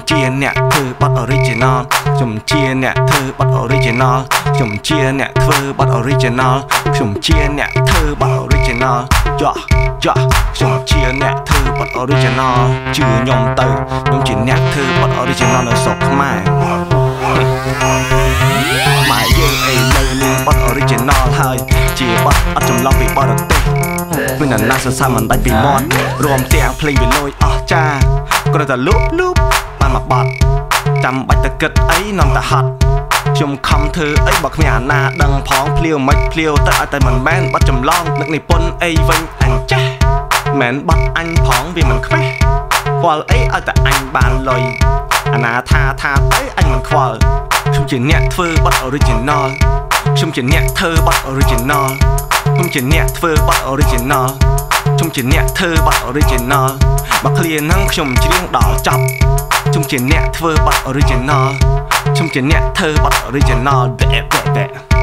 ជាអ្នកធ្វើបទ original ខ្ញុំជាអ្នកធ្វើបទ original ខ្ញុំជាអ្នកធ្វើបទ original ខ្ញុំជាអ្នកធ្វើបទ original យ៉ាយ៉ា ខ្ញុំជាអ្នកធ្វើបទ original ជឿខ្ញុំទៅ ខ្ញុំជាអ្នកធ្វើបទ original នៅស្រុកខ្មែរ ខ្មែរយើងអីនៅមានបទ original ហើយ ជាបទអត់ចម្លងពីបរទេស មានអ្នកណាសរសើរមិនដាច់ពីមាត់ រួមទាំងភ្លេងវាលយអស់ចា គ្រាន់តែលូបលូបបានមកបត់ ចាំបាច់ទៅគិតអីនាំតែហត់ ខ្ញុំខំធ្វើអីបើគ្មានអាណាដឹងផង ភ្លាវមិនភ្លាវទៅឲ្យតែមិនមែនបាត់ចម្លងនឹកនិពន្ធអីវិញ អញចេះមិនបាត់អញផង វាមិនខ្វេះខ្វល់អី ឲ្យតែអញបានលុយ អាណាថាថាទៅអញមិនខ្វល់ ខ្ញុំជាអ្នកធ្វើបទ original ខ្ញុំជាអ្នកធ្វើបទ original ខ្ញុំជាអ្នកធ្វើបទ original ខ្ញុំជាអ្នកធ្វើបទ original បើឃ្លាហ្នឹងខ្ញុំច្រៀងដល់ចប់ ខ្ញុំជាអ្នកធ្វើបទ original ខ្ញុំជាអ្នកធ្វើបទ original បែបែបែ។